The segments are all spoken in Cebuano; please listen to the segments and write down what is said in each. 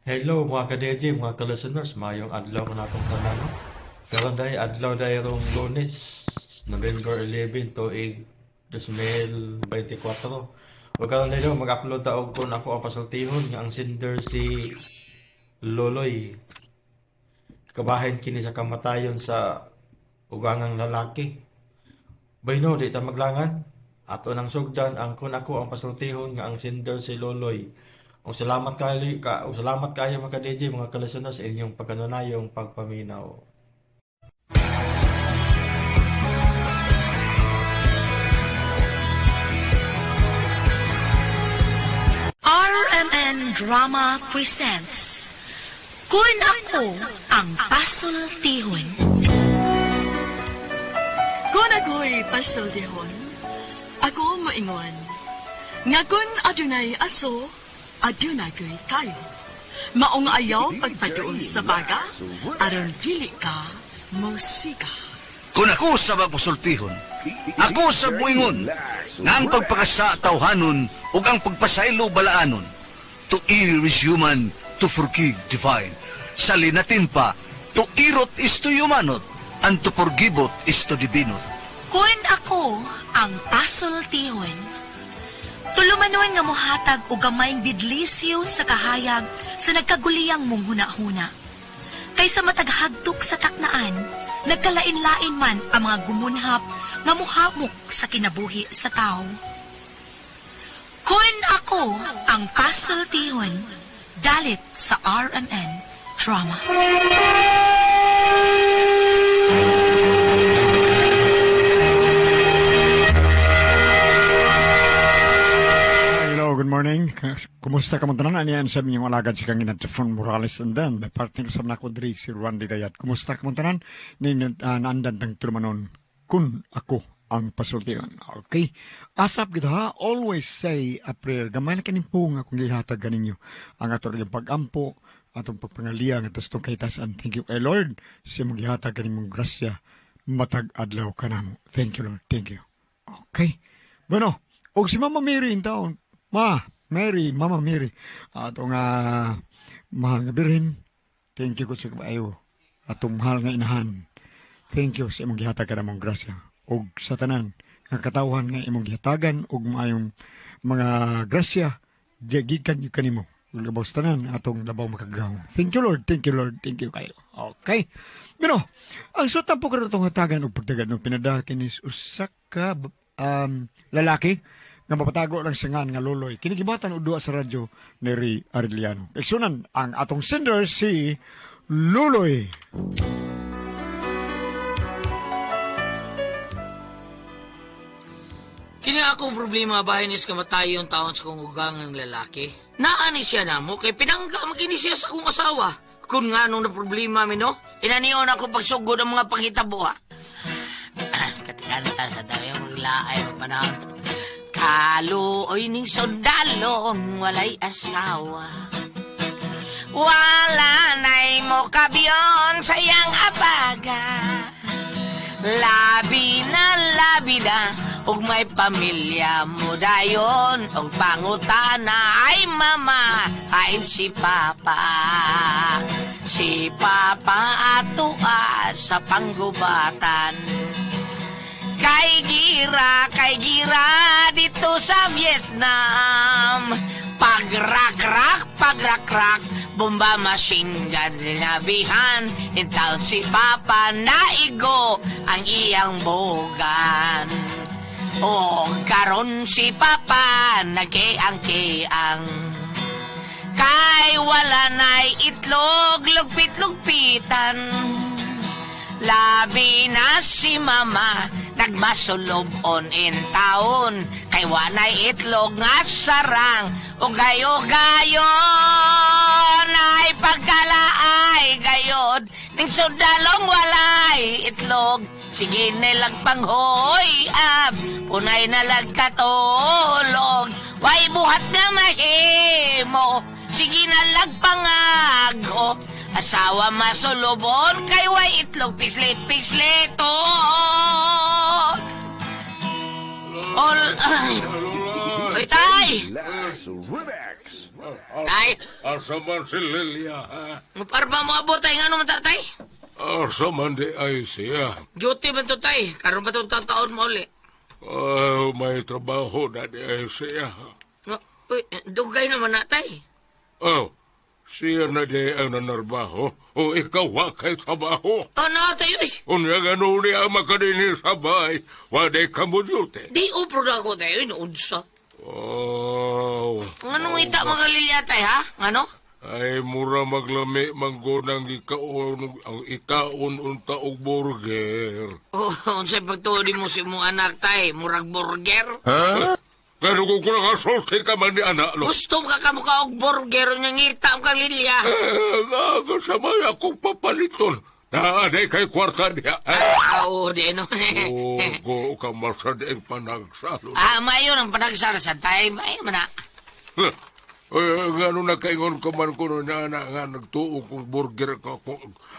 Hello mga ka-DJ, mga ka-listeners, maayong adlaw kanatong tanan, no? Karon day adlaw day rong Lunes, November 11 tuig 2024. Ug karon day mag-upload ta og "Kun Ako ang Pasultihon" nga ang sender si Loloy. Kabahin kini sa kamatayon sa ugangang lalaki. Bayno, di ta maglangan. Ato nang sugdan ang "Kun Ako ang Pasultihon" nga ang sender si Loloy. Ug salamat kayo ka, ug salamat kayo mga ka-DJ, mga ka-listeners, sa inyong pagkanunayong pagpaminaw. RMN Drama presents "Kun Ako ang Pasultihon." Kung ako'y pasultihon, ako moingon nga kung adunay aso, adunay ko'y kayo. Maong ayaw pagpaduol sa baga, aron dili ka musika. Kung ako sa pasultihon, ako sa buingon, nga ang pagpakasa tawhanon ug ang pagpasaylo balaanon. To err is human, to forgive divine. Sa Linatin pa, to irot is to humanot, and to forgiveot is to divinot. Kun Ako ang Pasultihon. Tulumanon nga mohatag og gamayng bidlisyo sa kahayag sa nagkaguliyang mong hunahuna. Kay sa matag hagtok sa taknaan, nagkalain-lain man ang mga gumunhap nga muhamok sa kinabuhi sa tao. "Kun Ako ang Pasultihon," dalit sa RMN Drama. Hello, good morning. Kumusta ka mo tanan? Ani ang sabi niyong alagad si Kangina Tefon Morales and then may partner sa nako diri si Randy Dayat. Kumusta ka mo tanan? Ni naandan tang tulumanon "Kun Ako ang Pasultihon." Okay. Asap gid ha, always say a prayer. Gamay na kining pung akong gihatag kaninyo. Ang ato rin pag-ampo, atong pagpangaliya nga tustong kahitasan. Thank you kay Lord sa imong gihatag kanimong grasya matag adlaw kanamo. Thank you, Lord. Thank you. Okay. Bueno, og si Mama Mary in town. Ma, Mary, Mama Mary. Ato nga mahal nga birhen. Thank you ko sa kabayo. Atong mahal nga inahan. Thank you sa imong gihatag kanamong grasya. Og sa tanan nga katawhan nga imong gihatagan og maayong mga grasya gikan gyud kanimo. Labaw sa tanan atong labaw makagagahom. Thank you, Lord, thank you, Lord, thank you kayo. Okay. Pero ang sutan po karon itong hatagan og pagdagan ng pinada kinis usa ka lalaki nga mapatago lang sa ngan nga Loloy. Kini gibatan og duwa sa radyo ni Ray Arellano. Igsunan ang atong sender si Loloy. Kini akong problema bahin is kamatayon taon sa kong ugangang lalaki. Naani siya namo kay pinangga makini siya sa kong asawa. Kung nga nung na problema mi no, inanion ako pagsugod ang mga panghitabo ha. Katikanta sa tayo maglaay panahon. Kaluoy ning sundalo walay asawa. Wala na'y mo kabyon sa iyang abaga. Labi na ug may pamilya mo dayon, og pangutana ay mama hain si papa. Si papa atua sa panggubatan. Kay gira dito sa Vietnam. Pagrakrak, pagrakrak, bomba machine gun dinabihan. Intaon si papa naigo ang iyang bogan. O karon si papa nagkiang-kiang. Kay wala na'y itlog, lugpit-lugpitan. Labi na si mama, nagmasulob on in town. Kay wanay itlog nga sarang, o gayo-gayon ay pagkalaay gayod. Ning sundalong walay itlog, sige nilang panghoy ab, punay nalag katulog. Way buhat nga mahimo, sige nalag pangago. Asawa masulubon, kay way itlog, pislit-pislit. Oh! All, ay. Oy, tay! Tay, Asa man si Lilia, ha? parba mo abot tay ngano man tatay? Asa man di ay siya. Duty man to tay, karon pa to taon mo uli. Oh, may trabaho na di ay siya. Uy, dugay naman na tay. Oh, siya na di ang nanarbaho. O ikaw wa kay trabaho. Oh, na tay uy. Unya gano'n niya makadini sa bahay. Waday ka mo duty. Di upro na ako tay, uy, naunsa. Oh. Nganong ita mga Lilia tay ha? Ngano? Ay, mura maglami manggunang ikaon, ang ikaon unta og burger. Oh, unsay pagtuo mo si imong anak tay, murag burger? Huh? Gano kung nakasulti ka man ni anak, lo. Gusto ka kamukha og burger nya ngita ang kang Lilia. Eh, sa may akong papaliton. Naaday kay kwarta niya. Ah, oo, di no. Ogo ka masad ang panagsalo. Ah, mayo ang panagsalo sa tay, mayo man na. Eh, ngano nakaingon ka man kuno na anak nga nagtuo kong burger ko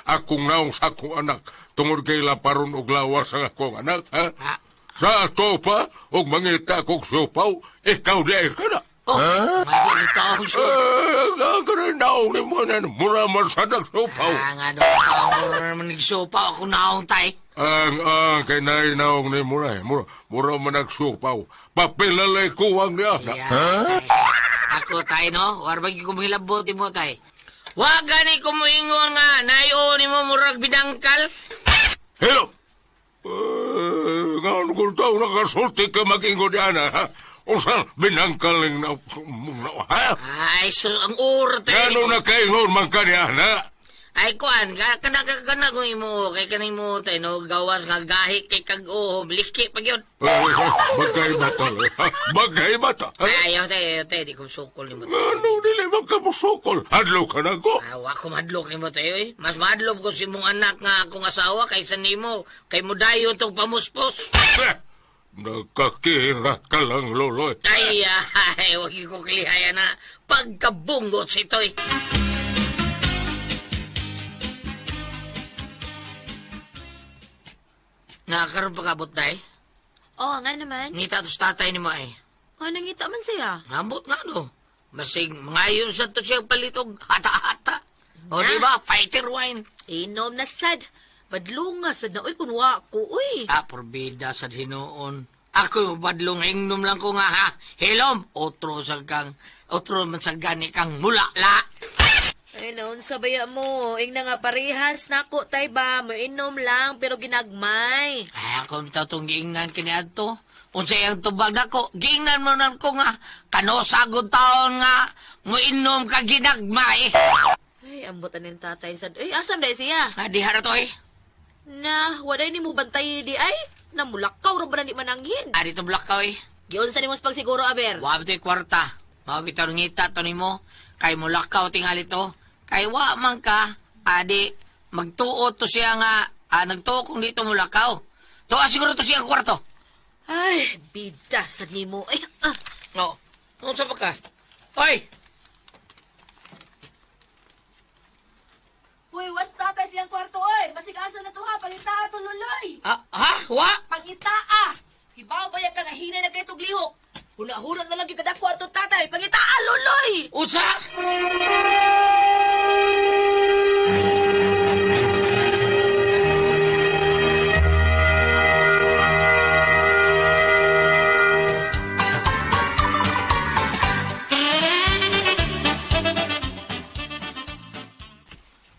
akong naong sa akong anak tungod kay laparon og lawas ang akong anak, ha? Ha? Sa ato pa og mangita kog siopaw, ikaw di ay ka na. Oh, mayo ang taong siopaw. Eh, nga naong ni mo na mura man sa nagsiopaw. Ah, nga no, mura naman nagsiopaw ako naong tay. Ang kay nay naong ni mura, mura man nagsiopaw. Papilalay kuwang niya. Yeah, huh? Ako tay no, warbag ko mahilabot mo tay. Wa gani ko moingon nga nayo ni mo murag bidangkal. Hello. Ngaon kung tao nakasulti ka mag-ingon niya ha? Usa binangkal ning na, ha? Ay, sus, ang uro tay. Ngano nakaingon man ka niya na? Ay, kuan, kana kung imo, kay kanang imo tay no, gawas nga gahi kay kag-uhom, liki pag yun. Bagay bata, bagay bata. Ay, ayaw tay, di ko sukol nimo tay. Ano dili man ka musukol? Hadlok ka na ko. Ah, wa ko madlok nimo tay, oy. Mas madlok ko si mong anak nga akong asawa kaysa nimo, kay mudayo tong pamuspos. Nagkakirat ka lang, loloy. Ay, ay, wag ko klihaya na pagkabunggot si Toy. Nakakaroon pa kabot, day? Oo, nga naman. Ngita to sa tatay ni mo ay. Oh, nangita man siya. Ambot nga, no? Masig, ngayon sa to siya palitog, hata-hata. O, di ba? Fighter wine. Inom na sad. Badlong nga sad na, uy, kunwa ko, uy. Ah, porbida sa hinuon. Ako yung badlong, ingnom lang ko nga, ha? Hilom, otro sa kang, otro man sa gani kang mula, la. Ay, noon sa baya mo. Ing na nga parehas nako, tay ba? Mainom lang, pero ginagmay. Ay, ako ito itong giingnan kiniadto. Unsa iyang tubag nako, giingnan mo nan ko nga, kanosagod taon nga, muinom ka ginagmay. Ay, ambutan ng tatay sad. Ay, asam dahil siya? Ah, di hara to eh. Na, waday ni mo bantay di ay. Namulakaw ra ba na di mananghin? Ah, dito blakaw eh. Giunsa ni mo sa pagsiguro, aber. Wa ba to'y kwarta? Mawag ngita to nimo. Kay mulakaw tingali to. Kay wa man ka, adi, magtuo to siya nga, nagtuo kung dito mulakaw. Tuwa siguro to siya ang kwarto. Ay, bida sad nimo. Ay, ah. Oo. Unsa pa ka? Oy! Uy, was tatay siyang kwarto, oy. Masigasa na to ha. Pangitaa to, luloy. Ah, ha? Wa? Pangitaa! Hibaw ba yan ka nga hinay na kay tuglihok? Huna-huna na lang yung kadako ato tatay. Pangitaa, luloy! Unsa?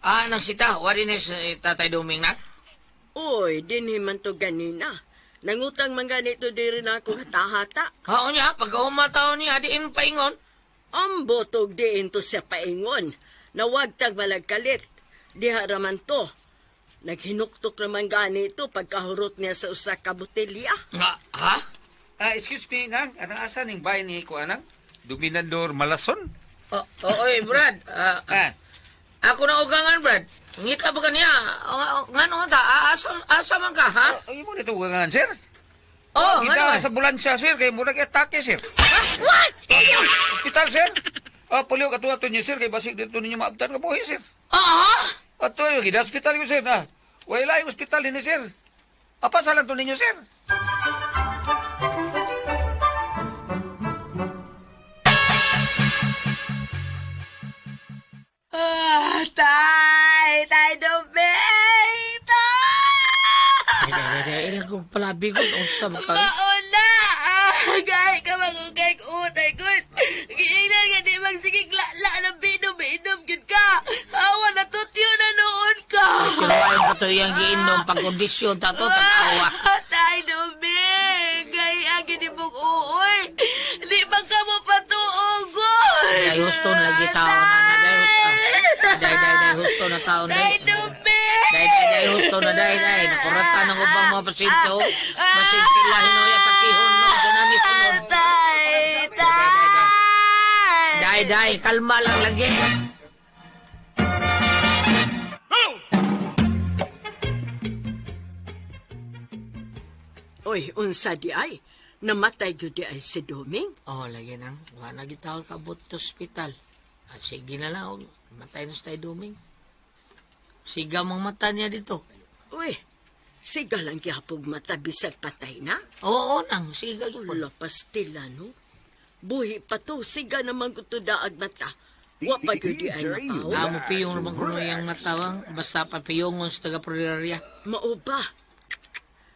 Ah, nang sita, wari ni si Tatay Duming na? Uy, dinhi man to ganina. Nangutang man ganito diri na ako hata-hata. Oo niya, pag umataw niya, diin paingon. Ambotog diin to siya paingon. Nawag tag malagkalit. Diha raman to. Naghinuktok naman ganito pagkahurot niya sa usa ka botelya. Nga, ha? Ah, excuse me, nang. Anong asa ning bahay ni ko, anang? Dominador Malason? Oh, oh, oy, Brad. Ako na ugangan, Brad. Ngita ba ka niya? Ngano ka? Asa man ka, ha? Ay, mo nito ugangan, sir. Oh, kita ngano man? sa ambulansya, sir. Kay murag atake, sir. What? Hospital, sir. Ah, puliw ka tuwa niyo, sir. Kay basig dito ninyo maabtan ka buhi, sir. Ah, Ato, yung gida hospital ko, sir. Ah, wala yung hospital ni sir. Apa salan to ninyo, sir? Ah, tay! Tay, Doming! Tay! Ay, day, day, day. Ilang kong palabi ko. Unsa ba ka? Mauna! Ah, gay ka magugay ko, utay ko. Giingnan nga di magsigig la-la ng binom-binom gid ka. Awa, natutyo na noon ka. Kinuwain pa to iyang giinom pagkondisyon ta to, tag-awa. Ah, tay, Doming! Gay, ang ginibog uuy. Di ba ka mo patuogon? Day, husto na lagi tao na. Na, day, husto. Day, day, day, husto na tao na. Tay, Doming! Day, day, day, husto na, day, day. Nakurata ng ubang mga pasyente, oh. Basig sila hinoy at takihon, no. Tsunami sunod. Tay, Day, day, day. tay! Day, day, kalma lang lagi. Oy, unsa di ay? Namatay gyud di ay si Doming? Oh, lagi nang. Wala na gitawag ka abot sa ospital. Ah, sige na lang. Oh. Matay na sa tayo duming. Siga mong mata niya dito. Uy, siga lang gihapog mata bisag patay na. Oo, nang. Siga yun. Wala pastila, no? Buhi pa to, siga naman ko to daag mata. Wa pa gyud di ay makaw. Amo piyong naman kuno yung matawang. Basta pa piyongon sa taga-preraria. Mao ba?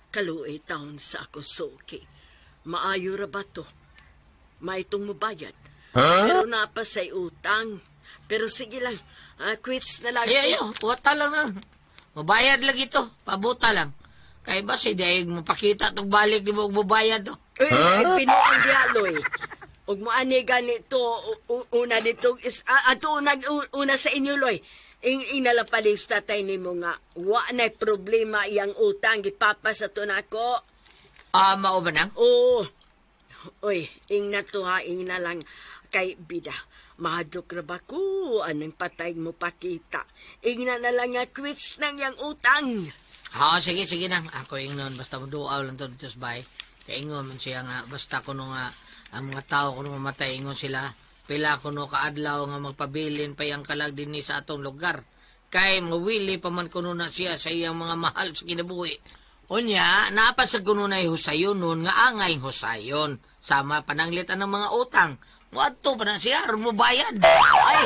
Kaluoy taon sa akong suki. Maayo ra ba to? Maitong mubayad. Pero napa sa'y utang. Pero sige lang, quits na lang. Ay, ayo, wata lang na. Mabayad lagi to. Pabuta lang. Kay ba si Daig mapakita tong balik di mo og mubayad to. Uy, huh? Pinuang dialoy. Ug mo ani ganito una ditong is ato una, una sa inyo loy. Ing inalapalig sa tatay nimo nga wa na problema iyang utang gipapa sa to nako. Ah, mao ba nang? Oo. Uy, ing na to ha, ing na lang kay bida. Mahadlok na ba ko? Anong patay mo pakita? Ing na na lang nga quits nang yang utang. Ha, sige, sige nang. Ako ingnon, basta moduaw lang to dito sa bahay. Kay ingon man siya nga, basta kuno nga, ang mga tao kuno mamatay, ingon sila, pila kuno kaadlaw nga magpabilin pa yang kalag dinhi sa atong lugar. Kay mawili pa man kuno na siya sa iyang mga mahal sa kinabuhi. Unya, napasag kuno na husayon nun nga angay husayon. Sama pananglit ang mga utang. Muadto pa na siya, aron mo bayad. Ay,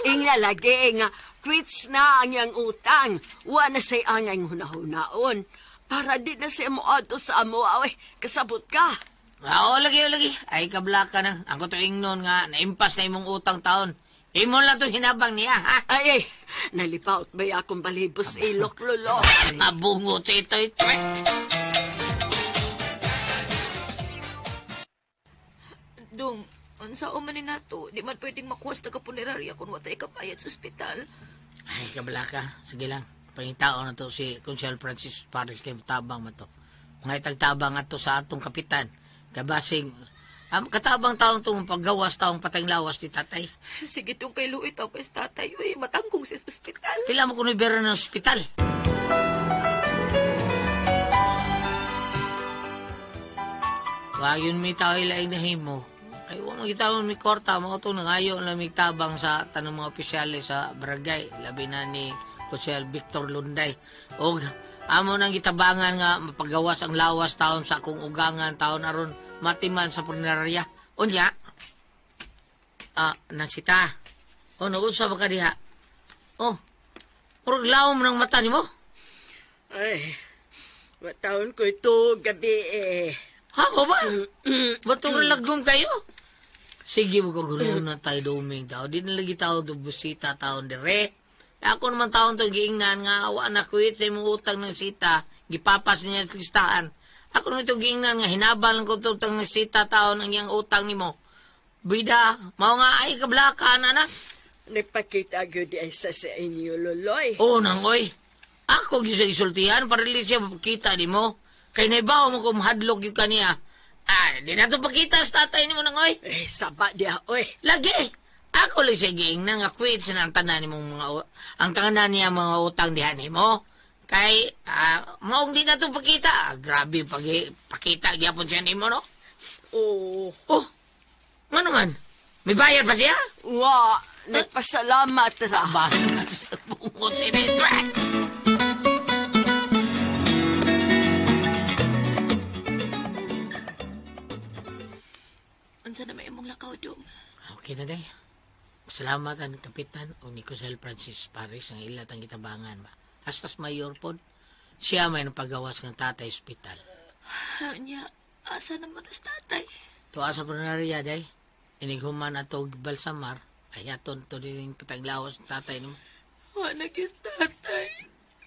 ing na lagi nga quits na ang iyang utang. Wa na say angay hunahunaon. Para di na siya moadto sa amo. Ay, kasabot ka. Oo, lagi, lagi. Ay, kablaka na. Ako to ingnon nga, naimpas na imong utang taon. Imo lang to hinabang niya, ha? Ay, ay, nalipaot ba akong balibos ilok, lolo? Nabungot sa ito, ito. Dong, unsa man ni nato, di man pwedeng makuha sa taga-punerarya kung watay kabayad sa ospital. Ay, kablaka. Sige lang. Pangitao na to si Consel Francis Paris kay tabang man to. Mga itagtabang ato sa atong kapitan. Kabasing, katabang taong itong paggawas taong patang lawas ni tatay. Sige tong kay Luit ako kay tatay, uy, matanggong siya sa ospital. Pila mo kuno ibera ng ospital. Wag yun may tao ilaing nahimo. Ay, wa man gitawon mi kwarta mao to nangayo lang mi tabang sa tanong mga opisyales sa barangay, labi na ni Konsehal Victor Lunday. Og amo nang gitabangan nga mapagawas ang lawas taon sa akong ugangan taon aron matiman sa punerarya. Unya, nasita. O, naunsa ba ka diha? Oh, murag lawom ng mata nimo? Ay, wataon ko ito gabi eh. Ha, mo ba? Ba't lagom kayo? Sige, magkagulo na tayo duming tao. Di na lagi tao do busita taon dire. Ako naman taon to giingnan nga wa na kuwit sa imong utang ng sita. Gipapas niya sa listahan. Ako naman ito giingnan nga hinabal ko to utang ng sita taon ang iyang utang nimo. Bida, mao nga ay kablakan anak. Nagpakita gyud ay sa inyo, loloy. Oo nang oy. Ako gyud sa isultihan para dili siya mapakita nimo. Kay naibaw mo kung mahadlok gyud kaniya. Ah, di na to pakita sa tatay nimo nang oy. Eh, saba diha, oy. Lagi. Ako lang siya giingnan nga quit sa ang tanan nimong mga ang tanan niya mga utang diha nimo. Kay maong di na to pakita. Ah, grabe pag pakita gyapon siya nimo no. Oo. Oh. Ngano man? May bayad pa siya? Wa, nagpasalamat ra. Aba, bungo si Mitra. Unsa na may imong lakaw, Dong? Okay na day. Pasalamat ang kapitan o ni Kusel Francis Paris ang ila tang gitabangan ba. Hastas mayor pod. Siya may paggawas ng tatay ospital. Nya, asa naman os tatay? Tuwa sa prunaria day. Inighuman ato og balsamar. Ay aton to din pataglawas ng tatay nimo. Wa na gyud tatay.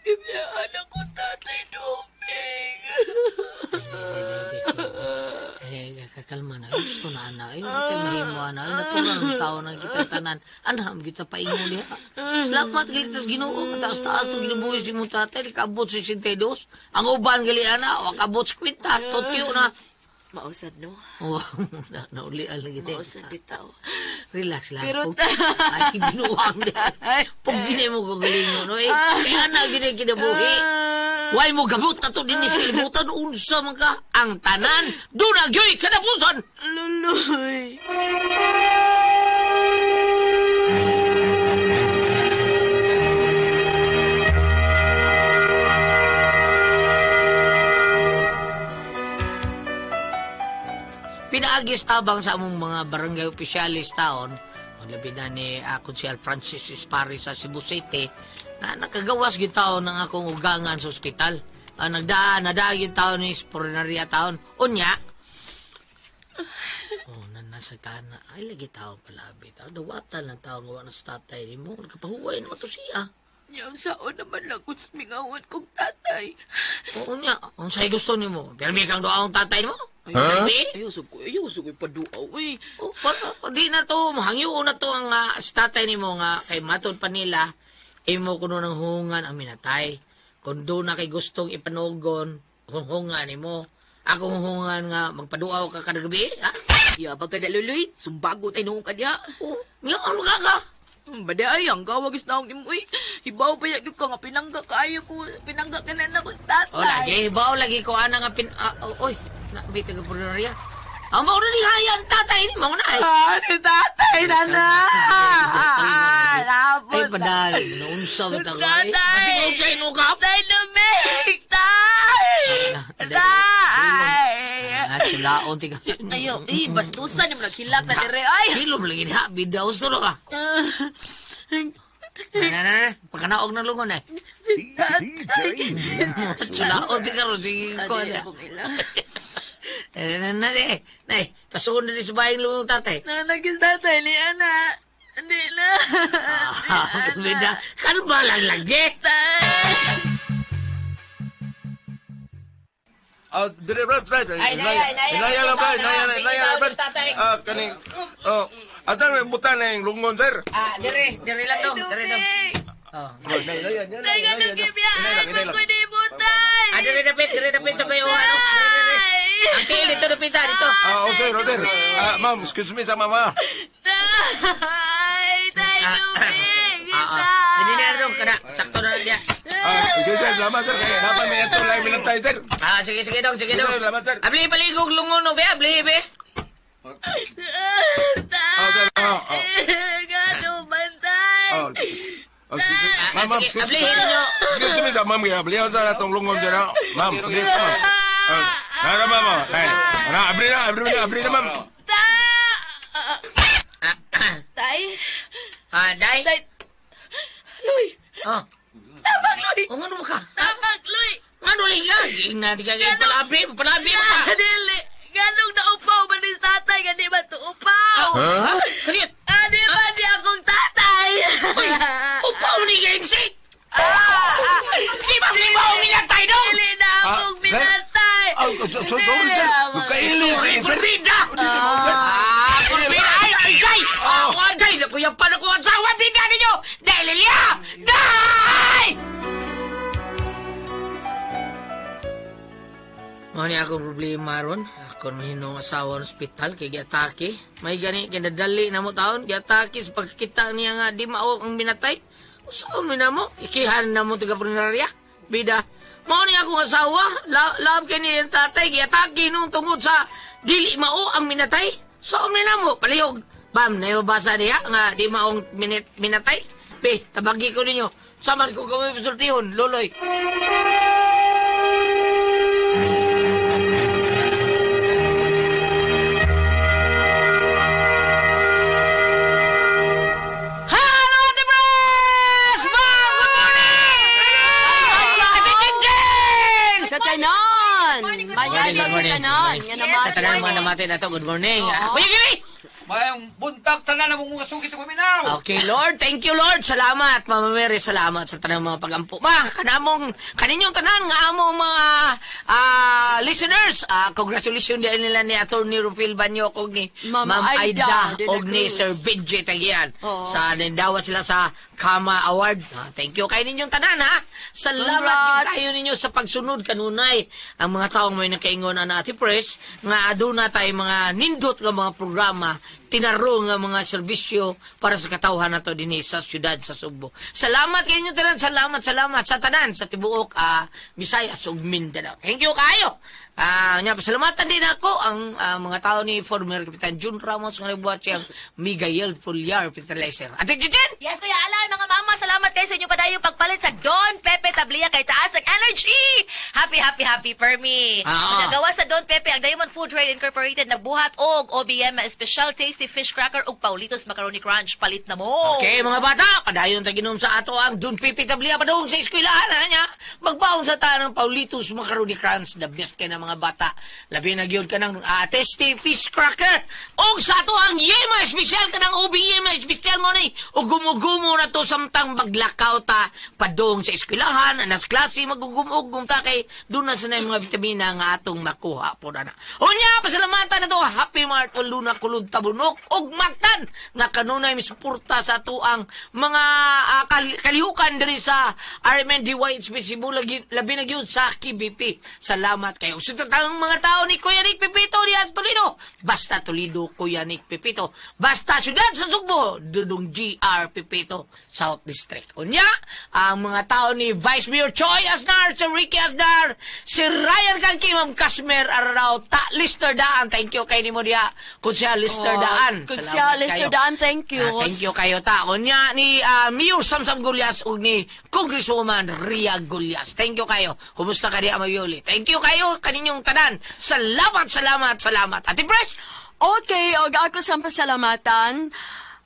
Gibiyaan ako tatay Doming. Eh, kakalma na. Gusto na, ana. Ay, kay mahimo, ana. Ay, natural ang tao ng kita tanan. Ana, ang kita paingon diha. Salamat galitas Ginoo. Mataas-taas itong ginubuhis ni mong tatay. Nakaabot sa 62. Ang uban gali, ana. Wakabot sa kwenta. Totyo na. Mausad no? Oh, naulian lagi din. Mausad bitaw. Relax lang. Pero Ay, binuwang na. Pag binay mo kagalingon, no, eh. Kaya na, gini kinabuhi. Why mo gabot ka to dinis kalibutan, unsa man ka. Ang tanan, doon na gyoy katapusan. Luloy. Pinaagis tabang sa among mga barangay opisyalis taon, ang labi na ni Konsyal Francis Esparis sa Cebu City, na nakagawas gyud taon ang akong ugangan sa ospital. Nagdaan, nadagin taon ni Spurinaria taon. Unya, oh, na nasa kana. Ay, lagi tao palabi. Tao, dawatan ng taon gawa na sa tatay ni mo. Nagkapahuway naman to siya. Nya, saon naman lang kung mingawan kong tatay. Oo niya, unsay gusto nimo? Pirmi kang duaong tatay mo? Huh? Ayaw, sa ko, ayaw, sa ko ipaduaw, eh. Oh, para, di na to, hangyo na to ang sa tatay nimo nga kay matod pa nila, imo kuno ng hungan ang minatay. Kung doon na kay gustong ipanugon, hungan nimo. Ako hungan nga magpaduaw ka kada gabi, ha? Ya, baga na luloy, sumbagot ay noong kanya. Oh, nga ano ka ka? Bada ay, ang gawag is naong imo, eh. Ibaw pa yan ka nga, pinangga kaayo ko, pinangga ka na na ko sa tatay. Oh, lagi, ibaw lagi ko ana nga pin oy, na bita ka prunaria. Ang mao ni hayan tatay ni mo na ay. Ah, si tatay na na. Ay, padali. Naunsa ba tayo? Tatay! Masig unsay no ka? Tay lumig! Tay! Tay! Ah, sulaon tiga. Ayo, eh, bastusan yung naghilak na dire. Ay! Hilom lagi ni ha, bida usto no ka. Na na na, pagkanaog ng lungon eh. Si tatay. Sulaon tiga ro sige ko na. Na na na, pasuon na sa bayang lungon tatay. Nanagis tatay ni ana. Hindi na. Ah, bida, kalma lang lagi. Tay! Dire Brad, Brad. Ay, naya, naya. Naya lang, Brad. Naya, naya, Brad. Tatay. Kaning, oh, asa may butan na yung lungon, sir? Ah, dire, dire lang dong, dire dong. Oh. Naya, naya, Tay, ganun gibiyaan mo ko ni mo, tay! Ah, dire dapit, dire dapit sa bayo ano. Ang tiil dito dapit dito. Ah, oh, sir, oh, sir. Ah, ma'am, excuse me sa mama. Tay! Tay, lumig! Ah, ah. Dili na dong kana, sakto na lang diya. Ah, okay, sir, salamat, sir. Kaya dapat may ato lang minantay, sir. Ah, sige, sige dong, sige dong. Sige, salamat, sir. Abli paligog lungon no, be, abli be. Ah, sir, ah, ah. Gano'n man, tay! Oh, oh, excuse me. Ma'am, ma'am, Sige, excuse ablihin ninyo. Excuse me sa ma'am, kaya ablihan sa atong lungon, sir. ah. Ma'am, abli sa ma'am. Ah, nara, ma'am, oh. Ay, na, abli na, abli na, abli na, ma'am. Ah, Tay! ah, dai. Tay! Luy! Oh, Tabang, Luy! oh ngano ba ka? Tabang, Luy! Ngano lagi ka? Ging na di ka kay palabi, palabi mo ka. Dili! Ganong naupaw man ni tatay, gani ba to upaw? Ha? Kaniyot. Ah, di ba di akong tatay? Uy, upaw ni Gensi. Ah! Di ba ni mo minatay dong? Dili na akong Ah, sir? minatay! Ah, so, sorry, sir. Nagkaili, Sorry, sir. kurbida. Ah, kurbida. Ay, ay, ay. Ako, day. Nakuya pa na ko ang sawa. Bida ninyo. Dahil liya. Day! Mao ni akong problema ron. Ako mahinong asawa ng ospital kay giatake. May gani kinadali na mo taon giatake sa pagkita niya nga di mao ang binatay. Usaon mi na mo? Ikihan na mo taga funeraria. Bida. Mao ni akong asawa, laab kay niya yung tatay giatake nung tungod sa dili mao ang minatay. Saon mi na mo? Palihog. Bam, naibabasa niya nga di maong minatay. Be, tabagi ko ninyo. Saman ko kami pasultihon, loloy. morning. tanan. Good Nga morning. naman. Sa tanan mga namati na to, good morning. Kuya Gili! Mayong buntag tanan na mong mga sugit sa paminaw. Okay, Lord. Thank you, Lord. Salamat, Mama Mary. Salamat sa tanang mga pagampo. Ma, kanamong, kaninyong tanan nga among mga listeners. Congratulations din nila ni Atty. Rufil Banyok og ni Ma'am Ma'am Aida Aida de la og ni Cruz. Sir Benji Tagian. Oo. Sa nindawat sila sa Kama Award. Thank you kay ninyong tanan, ha. Salamat Congrats. din kayo ninyo sa pagsunod kanunay ang mga taong may nakaingon na Ate Press nga aduna tayo mga nindot nga mga programa, tinaro nga mga serbisyo para sa katawhan nato dinhi sa siyudad sa Sugbo. Salamat kay inyo tanan, salamat, salamat sa tanan sa tibuok Visayas ug Mindanao. Thank you kayo. Nya pasalamatan din ako ang mga tao ni former Kapitan Jun Ramos nga nagbuhat siyang Miguel Fulyar Fertilizer. Ate Jijen! Yes, Kuya Alan, mga mama, salamat kayo sa inyong padayong pagpalit sa Don Pepe Tablia kay taas ang energy! Happy, happy, happy for me. Nagawa sa Don Pepe ang Diamond Food Trade Incorporated nagbuhat og OBM Special Tasty Fish Cracker ug Paulitos Macaroni Crunch. Palit na mo! Okay, mga bata, padayon ta ginom sa ato ang Don Pepe Tablia padung sa eskwelahan ha niya. Magbaon sa ta ng Paulitos Macaroni Crunch, the best kay ng mga bata. Labi na gyud ka ng tasty fish cracker. Og sa ato ang Yema espesyal ka ng OBM espesyal mo ni. Og gumugumo na to samtang maglakaw ta padung sa eskwelahan, anas klase magugum-ugum ta kay doon na sa mga bitamina nga atong makuha po na. Unya, pasalamatan na to Happy Mart o Luna Kulod Tabunok og Mactan nga kanunay misuporta sa atuang mga kalihukan diri sa RMNDYHP Cebu labi na gyud sa KBP. Salamat kayo. Sa tatang mga tao ni Kuya Nick Pepito ni Toledo. Basta Toledo, Kuya Nick Pepito. Basta siyudad sa Sugbo, Dudong GR Pepito, South District. Unya, ang mga tao ni Vice Mayor Choi Aznar, si Ricky Aznar, si Ryan Kangki, Ma'am Casmer Ararao, Ta Lister Daan. Thank you kay nimo diha. Konsehal Lister Daan. Konsehal Salamat Lister kayo. Daan, thank you. Thank you kayo ta. Unya ni Mayor Samsam Gulyas ug ni Congresswoman Ria Gulyas. Thank you kayo. Kumusta ka diha Mayuli? Thank you kayo kaninyong tanan. Salamat, salamat, salamat. Ate Fresh! Okay, og ako sa pasalamatan.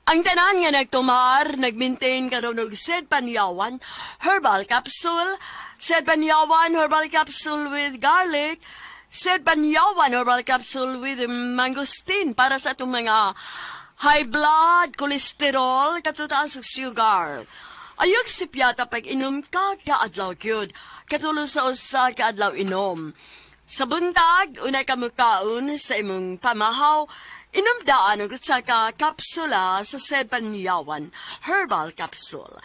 Ang tanan nga nagtumar, nagmaintain karon og Sed Panyawan Herbal Capsule, Sed Panyawan Herbal Capsule with garlic, Sed Panyawan Herbal Capsule with mangosteen para sa atong mga high blood, cholesterol, katutaas ug sugar. Ayog sipyata pag inom ka, kaadlaw gyud. Katulo sa usa ka adlaw inom. Sa buntag, unay ka mukaon sa imong pamahaw, inom daan og usa ka kapsula sa Sed Panyawan Herbal Capsule.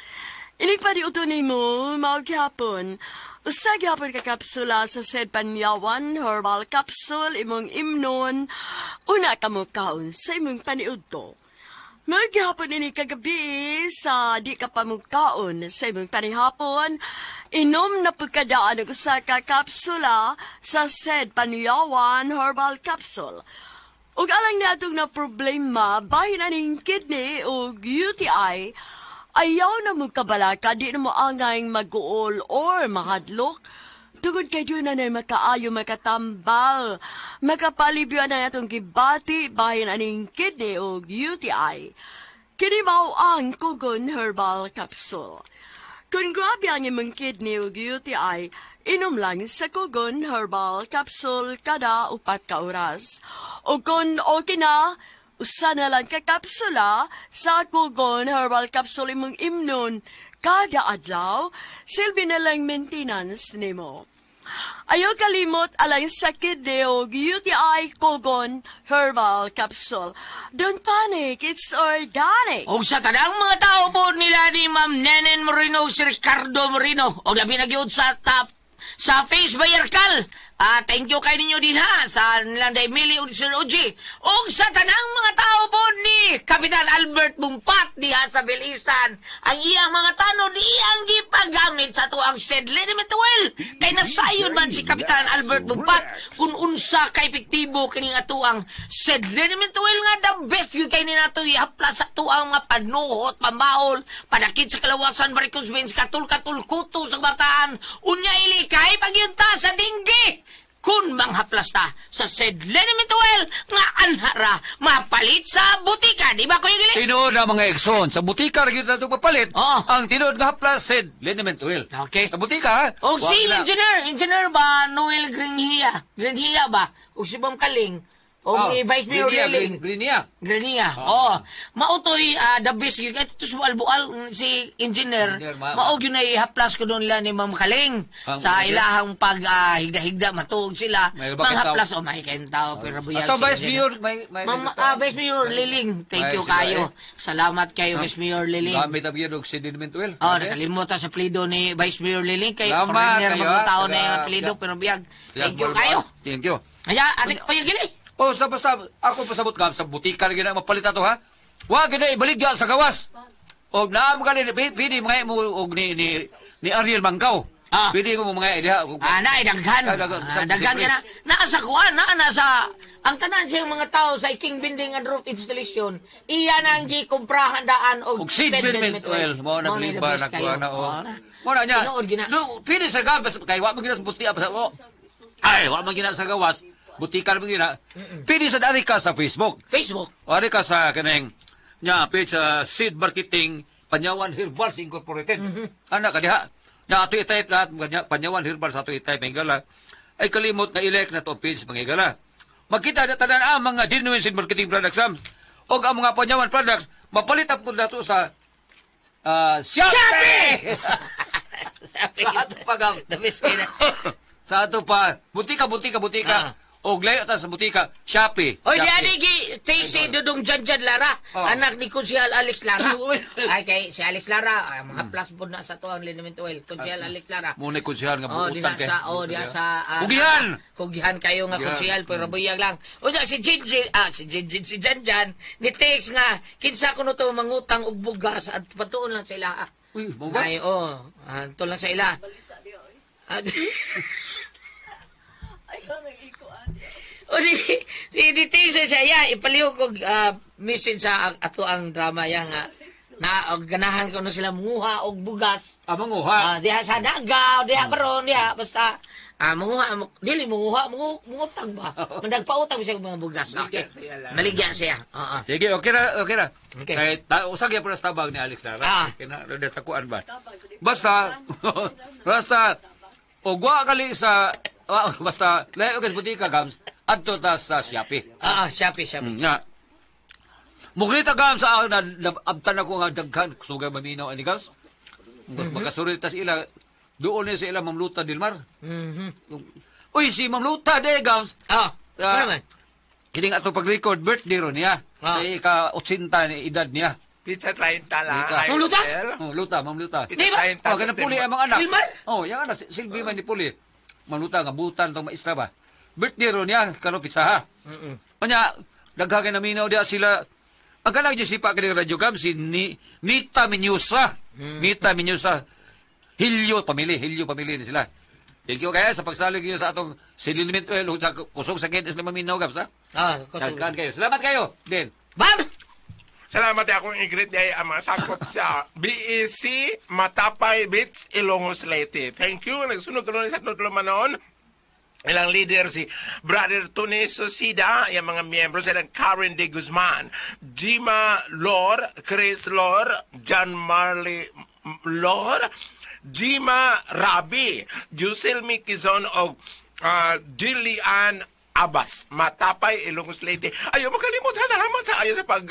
Inig pa di uto nimo, mao gihapon. Usa gihapon ka kapsula sa Sed Panyawan Herbal Capsule imong imnon, una ka mukaon sa imong paniudto. Maghapon ini kagabi sa di ka pamukaon sa imong panihapon, inom na pagkadaan og usa ka kapsula sa Sed Panyawan Herbal Capsule. Ug alang natong na problema, bahin aning kidney o UTI, ayaw na mo kabalaka, di na mo angay mag-uol or mahadlok. Tungod kay doon na makaayo makatambal, makapalibyo na atong gibati bahin aning kidney o UTI. Kini mao ang Kugon Herbal Capsule. Kung grabe ang imong kidney o UTI, inom lang sa Kugon Herbal Capsule kada 4 ka oras. O kung okay na, usa na lang ka kapsula sa Kugon Herbal Capsule imong imnon kada adlaw, silbi na lang maintenance nimo. Ayaw kalimot alang sa kidney o UTI Kogon Herbal Capsule. Don't panic, it's organic. Og sa tanang mga tao po nila ni Ma'am Nenen Moreno, si Ricardo Moreno, og labi na gyud sa top sa Face Bayarkal. Thank you kay ninyo din ha sa nilang Emily ug Sir Oji. Og sa tanang mga tao po ni Kapitan Albert Bumpat diha sa Bilisan, ang iyang mga tanod iyang gipagamit sa tuang Sed Liniment Oil. Kay nasayon man si Kapitan Albert Bumpat kung unsa ka epektibo kining atuang Sed Liniment Oil nga the best gyud kay ninato ihapla sa tuang mga panuhot, pamahol, panakit sa kalawasan, varicose veins, katul-katul, kuto sa bataan, unya ilikay pagyunta sa dinggi. Kung manghaplas ta sa said liniment oil nga anhara mapalit sa butika. Di ba, Kuya Gili? Tinuod na mga Exxon, sa butika ra gyud nato papalit. Oo. Ang tinuod nga haplas said liniment oil. Okay. Sa butika ha. O Wa si na. engineer ba, Noel Grinhia? Grinhia ba? O si Bam Kaling? O Oh, ni Vice Mayor Grinia, Liling? Grinia. Grinia. Oo. Mautoy, the best yun. Ito sa bual-bual, si engineer, Engineer, mao gyud na ihaplas ko doon nila ni Ma'am Kaling. Ang Sa engineer? ilahang pag higda-higda, matuog sila. May bakit Manghaplas, o may kentaw, pero buyag Ato si Vice engineer. Mayor may Ma'am, Vice Mayor Liling, thank May you sila, kayo. eh. Salamat kayo, Vice Mayor Liling. Gamit ang gyud og said liniment oil. Oh, nakalimutan sa plido ni Vice Mayor Liling kay Salamat foreigner kayo, mga ah. tao na yung plido pero biyag. Thank you kayo. Thank you. Kaya ate Kuya Gili. Oh, sa basta ako pasabot ka sa butika ra gyud na mapalit ato ha. Wa gyud na ibaligya sa gawas. Og naa mo gali pili mga mo og ni Ariel Mangkaw. Ah. Pili ko mo mga diha. Ah, na daghan. Ah, daghan. Ah, daghan ka na. Naa sa kuan, naa na sa ang tanan siyang mga tao sa King Building and Roof Installation, iya na ang gikumprahan daan og Og seed liniment oil mo na Mao bili the ba best na kayo. kuha na o. Oo na. Mo na niya. Tinuod gina. No, pili sa gabas kay wa man gina sa butika basta mo. Ay, wa man gina sa gawas. Butika man gina. Pili sa dari ka sa Facebook. Facebook. Ari ka sa kaneng nya page sa Seed Marketing Panyawan Herbals Incorporated. Ana ka diha. Nya ato i-type lahat mga Panyawan Herbals ato i-type mga higala. Ay kalimot na i-like na to ang page mga higala. Magkita na tanan ang mga genuine seed marketing products sam. Og ang mga Panyawan products mapalit up pud nato sa Shopee. Sabi Sa ato pa gam. The best kayo na. Sa ato pa butika butika butika. Ah. Og layo ta sa butika Shopee. Oy, di Shopee. ani gi take si Dudong Janjan Lara, Oh. anak ni Konsehal Alex Lara. Ay kay si Alex Lara, ay, mga plus po na sa tuang liniment oil. Konsehal Alex Lara. Muna konsehal nga Oh, di buutan na kay. sa oh, di sa Kugihan! Kugihan kayo nga Kugihan. konsehal pero buyag lang. Unya si Jinjin, si Jinjin, si Janjan ni text nga kinsa kuno to mangutang og bugas at patuon lang sa ila. Uy, mo ba? Ay, oh, anto lang sa ila. O di, di text siya, ya, ipaliw ko message sa ato ang drama ya nga na og ganahan ko na sila manguha og bugas. Ah, manguha. Ah, diha sa Nagaw, diha karon, diha basta manguha dili manguha, mangutang ba? Mandagpautang siya og mga bugas. Okay. Maligya siya. Oo. Sige, okay ra, okay ra. Okay. Kay ta, usag gyapon sa tabag ni Alex Lara. Ah. Okay na, rada sa kuan ba. Basta basta og wa kali sa basta layo kay butika gams adto ta sa Shopee. Shopee, Shopee. Nga. Mugrita gams sa na, abtan ako nga daghan sugay maminaw ani gams. Makasurit ta sa ila doon ni sa ila Ma'am Luta Dilmar. Uy, si Ma'am Luta de gams. Ano man? Kining ato pag-record birthday ron niya. Ah. Sa ika 80 ni edad niya. Pizza 30 lang. Pizza. Ma'am Luta? Oh, Luta, Ma'am Luta. Pizza Di ba? 30 Oh, ganang puli ang mga anak. Wilmar? Oh, yang anak, silbi man ni puli. Ma'am Luta, nga butan tong maestra ba. Birthday ron niya, karon pizza ha. Unya, daghang kay naminaw diha sila. Ang kanang dyan sipa kini radyo cam, si Nita Minyusa. Nita Minyusa. Hilyo pamili, Hilyo pamili ni sila. Thank you kaya sa pagsalig niyo sa atong Sililimit Oil sa kusog sa kids na maminaw gabs ha. Kusog. Daghan kayo. Salamat kayo. Din. Bam! Salamat akong i-greet ay ang mga sakop sa BEC Matapay Beach, Ilongos, Leyte. Thank you. Nagsunod tuloy sa tutlumanon. Ilang leader si Brother Tony Susida, yung mga miyembro silang Karen De Guzman, Jima Lor, Chris Lor, John Marley Lor, Jima Rabi, Jusel Mikizon o Dilian Abbas, Matapay, Ilongos, Leyte. Ayaw makalimot ha, salamat sa ayo sa pag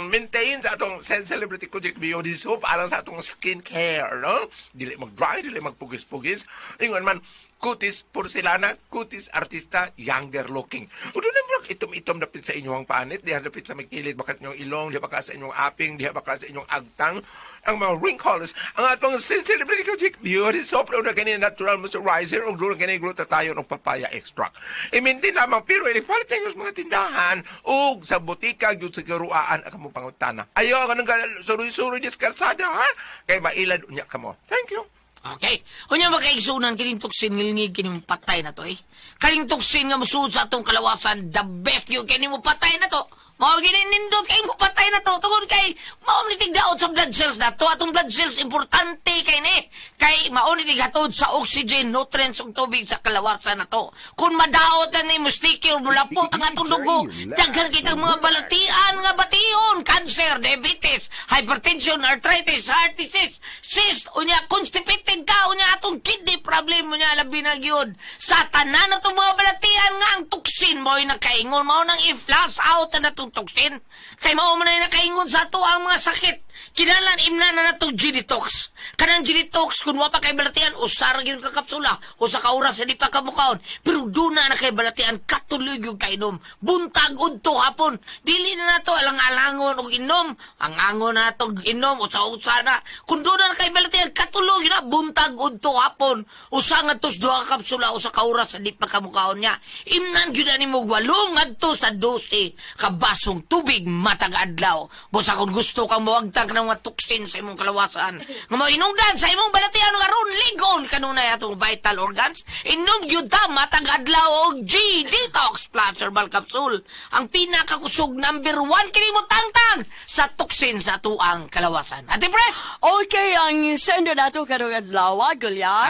maintain sa atong Celebrity Kojik Beauty Soap alang sa atong skincare, no? Dili mag-dry, dili magpugis-pugis. Ingon man, kutis porcelana, kutis artista, younger looking. O doon na itom-itom na sa inyong panit, diha dapit sa may kilid, baka sa inyong ilong, diha baka sa inyong aping, diha baka sa inyong agtang, ang mga wrinkles. Ang atong Celebrity Kojik Beauty Soap, doon na kini natural moisturizer, o doon na kini glutathione o papaya extract. I-maintain lamang, pero ilipalit na sa mga tindahan, o sa butika, yun sa karuaan, ang kamong pangutana. Ayaw, ganun ka, suroy-suroy di sa kalsada, ha? Kay mailad unya kamo. Thank you. Okay. Unya makaigsunan kining tuksin ngilngig kining patay na to eh. Kaning tuksin nga musuod sa atong kalawasan, the best yun kini mo patay na to. Mao gini nindot kay mo patay na to tungod kay mao ni tigdaot sa blood cells na to. Atong blood cells importante kay ni kay mao ni tighatod sa oxygen, nutrients ug tubig sa kalawasan na to. Kung madaot na ni mustiki or mulapot ang atong dugo, daghan kitang mga balatian nga bation, cancer, diabetes, hypertension, arthritis, heart disease, cyst, unya constipated ka, unya atong kidney problem, unya labi na gyud. Sa tanan atong mga balatian nga ang toxin mo'y nakaingon, mao nang i-flush out na atong toxin. Kay mao man ay nakaingon sa ato ang mga sakit. Kinahanglan imna na natong G-Detox. Kanang G-Detox, kung wa pa kay balatian, usara gyud ka kapsula, usa ka oras hindi pa kamukaon. Pero doon na kay balatian, katuloy gyud kainom. Buntag udto hapon. Dili na nato alang-alangon og inom. Ang angon na nato og inom, usa-usa na. Kung doon na kay balatian, katuloy na buntag udto hapon. Usa ngadto sa duha ka kapsula, usa ka oras hindi pa kamukaon niya. Imnan gyud ani mo 8 ngadto sa 12 ka basong tubig matag adlaw. Busa kung gusto kang mawagtang ka ng mga toxin sa imong kalawasan, nga mohinungdan sa imong balatian aron ligon kanunay atong vital organs, inom gyud ta matag adlaw og G Detox Plus Herbal Capsule, ang pinakakusog number 1 kini mo tangtang sa toxin sa atuang kalawasan. Ate Pres! Okay, ang sendo nato karong adlaw, Goliath.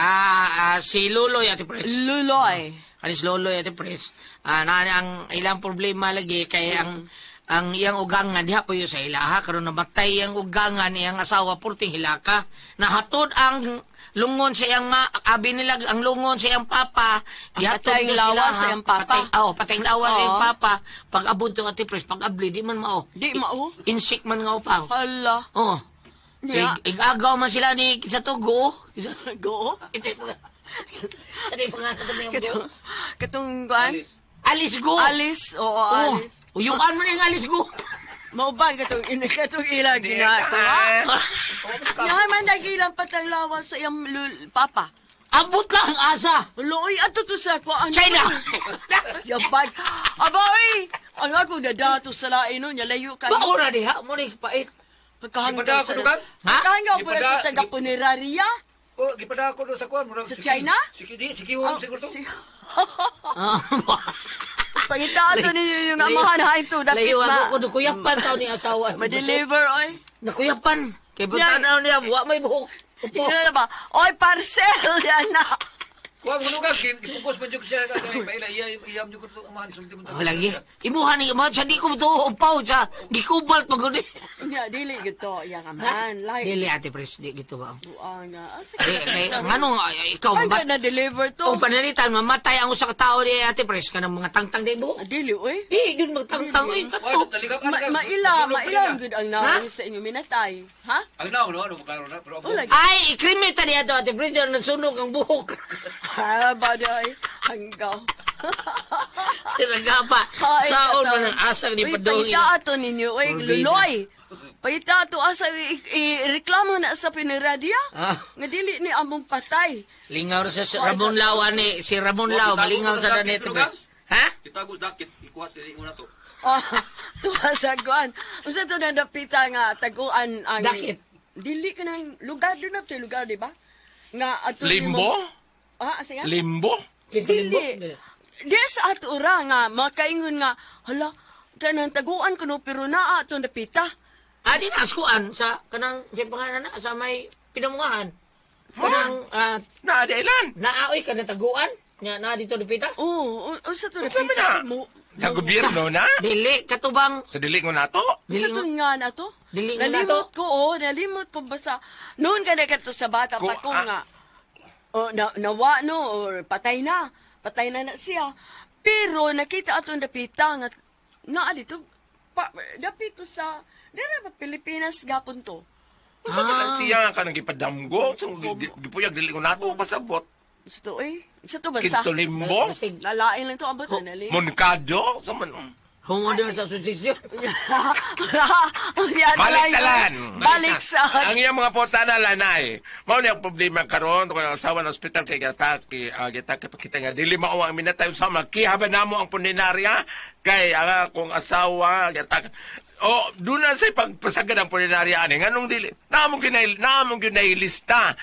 Si Luloy, Ate Pres. Luloy. Alis Loloy, Ate Pres. Na ang ilang problema lagi kay ang iyang ugangan diha po yun sa ilaha karon namatay iyang ugangan iyang asawa purting hilaka nahatod ang lungon sa iyang abi nila ang lungon sa iyang papa gihatod patayng lawas sa iyang papa. Patay lawas sa iyang papa pag abot ng Ate Pres pag abli di man mao di mao insik man nga upaw hala oh Yeah. Igagaw man sila ni sa to go go ito yung katong kuan Alice go. Alice, oo, Alice. Uyukan mo na yung Alice go. Mauban katong katong ilang ginagawa. Nga man nag-ilang patang lawas sa iyang papa. Abot lang ang asa. Luoy, ato to sa kuan. China. Yabag. Aba, oy. Ang ako nadato sa lain nun, yalayo kayo. Baura diha mo ni pait. Pagkahanggaw sa... Ha? Pagkahanggaw po na ito taga-puneraria. Oh, gipadako do sa kuan. Sa China? Sikihon siguro to. Pangitaan to ninyo yung amahan ha ito. Layo ako ko nakuyapan tao ni asawa. Ma-deliver, oy. Nakuyapan. Kay bata na niya, wa may buhok. Opo. na ba? Oy, parcel! Yan na. Kuha mo nugang, gipugos man jud siya. Paila, iyam jud ko ito amahan. Lagi. Imuha ni imuha siya, di ko ito upaw siya. Gikubalt pag uli. Nga, dili gito. Iyang amahan. Dili, Ate Pres, di gito ba? Buang nga. Ano nga, ikaw, mamat... na-deliver to? O, panalitan, mamatay ang usa ka tao ni Ate Pres, kanang mga tangtang di mo. Dili, uy. Di, yun magtangtang, uy, kato. Maila, maila, good ang naong sa inyo minatay. Ha? Ang naong, no? Ano, klaro na. Ay, ikrimita niya to, Ate Pres, nasunog ang buhok. Ha, baday. Hanggaw. Sinagapa. Saon man ang asang ni Padong. Uy, pagita ato ninyo. Uy, Luloy. Pagita ato asa, i-reklamo na sa pinaradia. Nga dili ni among patay. Lingaw na sa Ramon Lau, ani. Si Ramon Lau, malingaw sa danito. Ha? Itagos dakit. Ikuha sa ingon na to. Tuwa sa kuan. Unsa to nadapita nga taguan ang... Dakit? Dili ka ng lugar doon na to lugar, di ba? Nga ato Limbo? Ah, asa nga? Limbo? Dili. Di sa ato ora nga, makaingon nga, hala, kanang taguan ko no, pero naa ato napita. Ah, di na, askuan sa kanang, sa pangalan na, sa may pinamungahan. Kanang, naa, di ilan? Naaoy ka na taguan? Nga, naa dito napita? Oo, unsa to napita? Sa gobyerno na? Dili, katubang. Sa dili ko na to? Dili sa nga na to? Dili ko na to? Nalimot ko, oh, nalimot ko basta. Noon ka na kato sa bata pa ko nga. Oh, nawa no, or patay na. Patay na na siya. Pero nakita atong dapita nga naa dito pa, dapito sa dira ba Pilipinas gapon to. Unsa man lang siya nga kanang gipadamgo? So gipuyag dili ko nato pasabot. Sa to eh. Sa to basta. Kinto limbo? Lalain lang to abot na nali. Moncado? Sa man Hungo sa asosasyon. Balik talan. Balik sa... Ang iyang mga potana lanay. Mao ni ang problema karon kung ang asawa ng ospital kay gatake, gatake pakita nga dili mao ang minatay sa makihaban namo ang puninarya kay ang akong asawa gatake. O doon na sa pagpasagad ang puninarya ani nganong dili naamong ginailista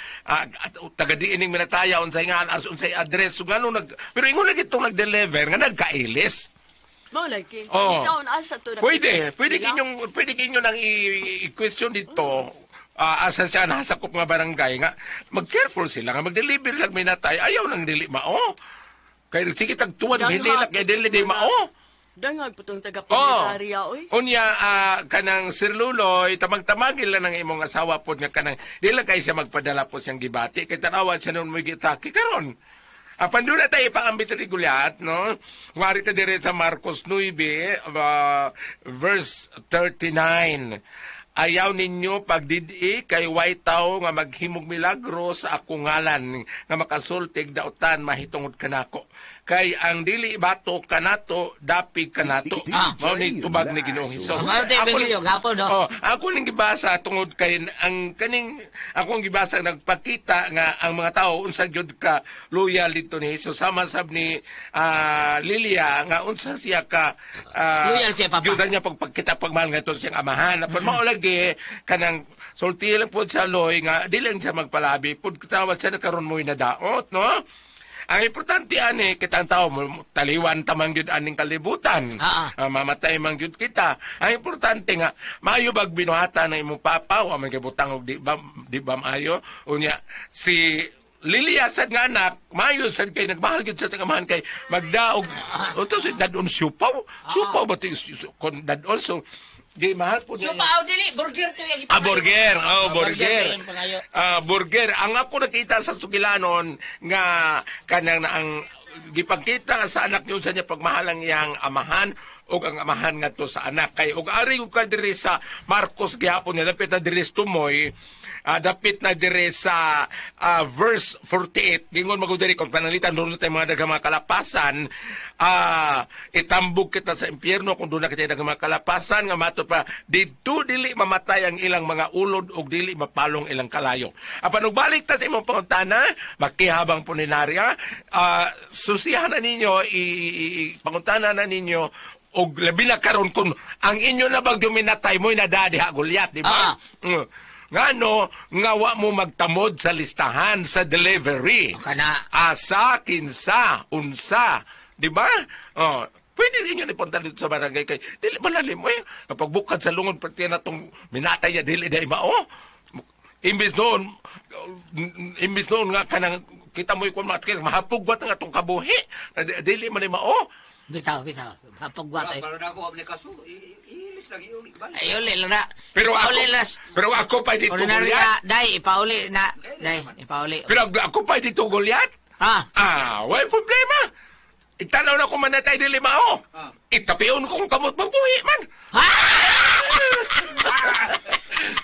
taga diining minataya unsay nga as unsay address so nganong nag pero ingon na gitong nag-deliver nga nagkailis. Mo lagi. Oh. Taon asa to na. Pwede kinyo nang i-question dito. Asa siya nasakop nga barangay nga mag-careful sila nga mag-deliver lang minatay ayaw nang dili mao. Kay sige tagtuwan hindi lang kay dili di mao. Dangag po tong taga Oh. Punerarya, oy. Unya kanang Sir Luloy, tamag-tamagil lang ang imong asawa pod nga kanang di lang kay siya magpadala po siyang gibati kay tanawa siya noon mo gitaki karon. Apan doon na tayo ipaambit ni Gulyat, no? Wari ka dire sa Marcos 9, verse 39. Ayaw ninyo pagdidi kay way tao nga maghimog milagro sa akong ngalan nga makasultig dautan mahitungod kanako. Kay ang dili bato kanato dapig kanato. Mao ni tubag ni Ginoong Hesus. Mao ni Ebanghelyo, gapon, no? Oh, ako ning gibasa tungod kay ang kaning akong gibasa nagpakita nga ang mga tao unsa gyud ka loyal dito ni Jesus sama sab ni Lilia nga unsa siya ka Loyal siya, Papa. Gyud niya pagpakita pagmahal ngadto siyang amahan. Apan mao lagi kanang sulti lang pod sa Loy nga di lang siya magpalabi pud katawa siya na karon mo'y nadaot, no? Ang importante ani kita ang tao taliwan tamang gyud aning kalibutan. Mamatay man gyud kita. Ang importante nga maayo bag binuhatan ng imong papa wa man gibutang og di ba maayo unya si Lilia sad nga anak maayo sad kay nagmahal gyud sa amahan kay magdaog uto si dadon siupaw siupaw ba ti kon dadon so di mahal po niya. Siupaw dili, burger to yung Ah, burger. Oh, burger. to yung pangayo. Burger. Ang ako nakita sa Sugilanon nga kanang na ang gipagkita sa anak niyo sa niya pagmahal ang iyang amahan ug ang amahan ngadto sa anak kay ug ari ug ka diri sa Marcos gihapon nga dapit na diri sa tumoy dapit na diri sa verse 48 gingon magud diri kung pananglitan doon tayo mga daghang mga kalapasan itambog kita sa impyerno kung doon na kita daghang mga kalapasan nga mato pa didto dili mamatay ang ilang mga ulod ug dili mapalong ilang kalayo. Apan ug balik ta sa imong pangutana makihabang puninarya susihan na ninyo pangutana na ninyo og labi na karon kung ang inyo na bag duminatay mo'y nadadiha Goliath, di ba? Ngano nga wa mo magtamod sa listahan sa delivery. Kana. Asa, kinsa, unsa, di ba? Oh, pwede ninyo ipunta dito sa barangay kay dili malalim eh. Kapag bukad sa lungon pati na tong minatay ya dili dai mao. Imbis noon nga kanang kita mo ikon mga mahapugwat ang atong kabuhi. Dili man ni mao. Bitaw. Hapugwat eh. Para na ako abli kaso, ilis lang iuli balik. Ay, uli lang na. Pero ako pa dito Goliath. Dai, ipauli na. Dai, ipauli. Pero ako pa dito Goliath. Ha? Way problema. Itanaw na kung manatay dili mao. Itapion kong kamot mabuhi man.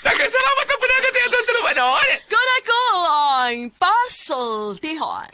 Daghang salamat ang panagat sa atong tulumanon. Kuna ko ang pasultihon.